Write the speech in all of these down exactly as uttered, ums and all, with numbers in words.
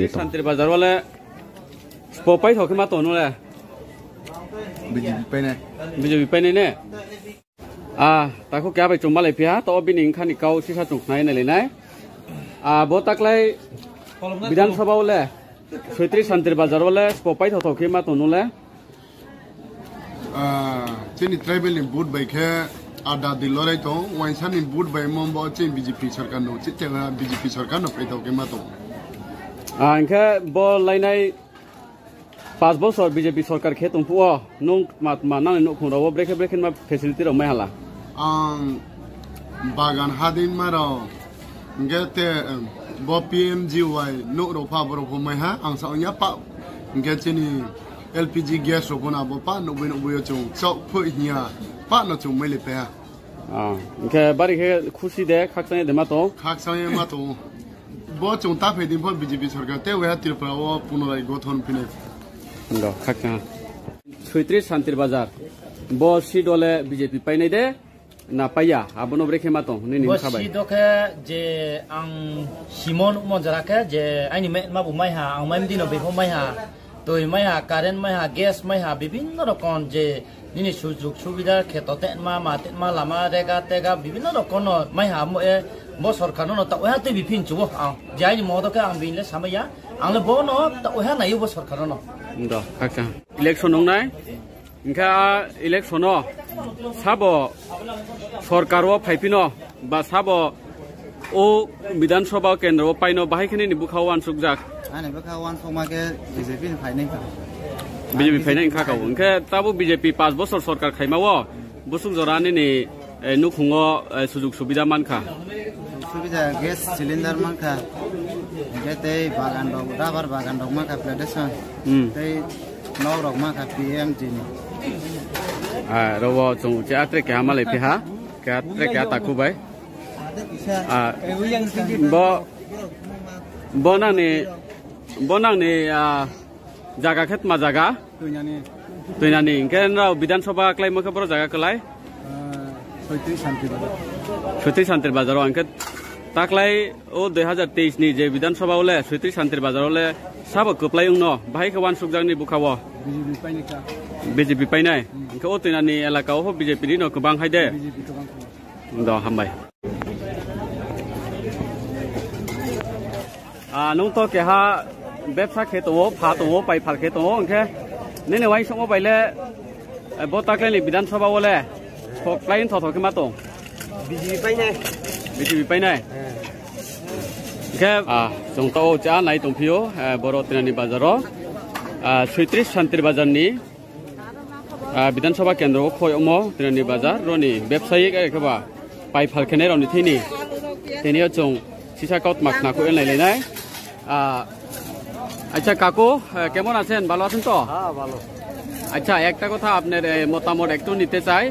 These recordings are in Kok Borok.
Santri Bazar wale spo pai thok ma tonu le. B J P painai. B J P painai ne. Ah, takhuk kya bai chumba lai phiya, to bini khani kau sisa chung nai nai nai. Ah, bo taklai Bidhan Sabha wale, Soitri Santri Bazar wale spo pai thok thok ma tonu le. Ah, chini tribal ni vote bai khe ada di lorai tong, wainsa ni vote bai mo bo chini B J P sarkar no, chi chega B J P sarkar no paithok khe ma tong. Ah, hingkhe bo lainai pas bosor B J P sarkar khe tong phuo, nung ma, ma nang ni nukhung rao brekhe brekhe ma facility rao mai hala. Ang bagan hadin ma rao. Hingke te, em, bo P M G Y nuk rok pha borok pho mai ha, ang sa ongya pa, hingke chini L P G gas rok phano abo pa nukbui nukbui o chwng chok phui hiya pa no chwng mai le pe ha. Ah, hingke bari khe khusi de, khakchang de ma to. Khakchang ma to. Bo chwng ta phai din pho B J P sarkar te weha Tripura o punorai gothon phine. Ndo, khakchang. Soitri Santir Bazar. Bo si dole B J P painai de. Na paiya, abono brekhe ma tong, nini Bo wngkha bai. Si dokhe je ang Simon Umonjara khe je aini mai, ma bo maiha, ang mai dino bepho maiha, twi maiha, current maiha, gas maiha, bibhinno rokom je nini sujug subida kheto tenma, ma tenma, lama rega tega, bibhinno rokomno maiha, mo e bo sorkarno no ta oya twi biphin chubo ang. Je aini modo khe ang binle samaiya, ang le bono ta oya nayo bo sorkarno no. Ndo, khakchang. Election wngnai. Hingkhe a election o sabo sorkar o phaiphino ba sabo o Bidhan Sabha kendro o paino bahai khe nini bwkha o uansukjak? Ani bwkha uansukma khe B J P ni phainai kha. B J P phainai wngkha kha. Hingkhe tabuk B J P paanch bosor sorkar khaima o bwswk jora nini, eh, nukhungo, eh, sujug subida mankha. Subida gas cylinder mankha. Hingkhe tei bagan rok, rubber bagan rok mankha plantation. Hmm. Tei nok rok mankha P M G ni. Ah, robo chwng che atre keha malai piha. Keha atre keha taku bai. Ah, bo, bo nangni, bo nangni, ah, jaga khe tma jaga? Tuinani. Tuinani. Hingkhe nrao Bidhan Sabha khlaimo khe boro jaga kwlai? Ah, Soitri Santir Bazar. Soitri Santir Bazar o hingkhe taklai o dui hazar teis ni je Bidhan Sabha ole Soitri Santir Bazar ole sabo kwplai wngno bahai khe uansukjakni bwkha o? B J P painai kha. B J P painai? Hmm. Hingkhe o Tuinani elaka o pho B J P ni no kwbang hai de? B J P kwbang kha. Do, hambai. Ah, nung to keha bebsa khe tongo, pha tongo, pai phal khe tongo, hingkhe nini uaisukma bai le, eh, bo taklai ni Bidhan Sabha o le kok klai thotho khe ma tong? B J P painai. B J P painai? Eh. Hingkhe, ah, chwng to o cha nai tongphio, eh, boro Tuinani bazar o, ah, Soitri Santir Bazar ni Ah, Bidhan Sabha kendro o khoi omo Tuinani bazar roni bebsayik ai khe ba pai phal khenai roni thini. Tini o chwng sisa kautma khna kho nai lainai. Ah, acha kaku, eh, kemon achen? Bhalo achen to? হ্যাঁ, ভালো। আচ্ছা, একটা কথা আপনার, এ, মতামত একটু নিতে চাই।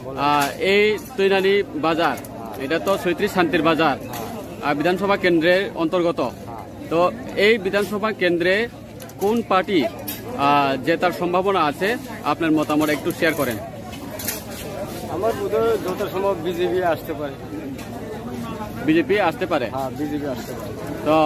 বলো। আহ, এই তুইনানি বাজার, হ্যাঁ। এটা তো ছয়ত্রিশ শান্তির বাজার, হ্যাঁ। আহ, বিধানসভা কেন্দ্রের অন্তর্গত। হ্যাঁ। তো এই বিধানসভা কেন্দ্রে কোন পার্টি, আহ, জেতার সম্ভাবনা আছে? আপনার মতামত একটু শেয়ার করেন। আমার বোধহয় যত সম্ভব বিজেপি আসতে পারে। বিজেপি আসতে পারে? হ্যাঁ, বিজেপি আসতে পারে। তো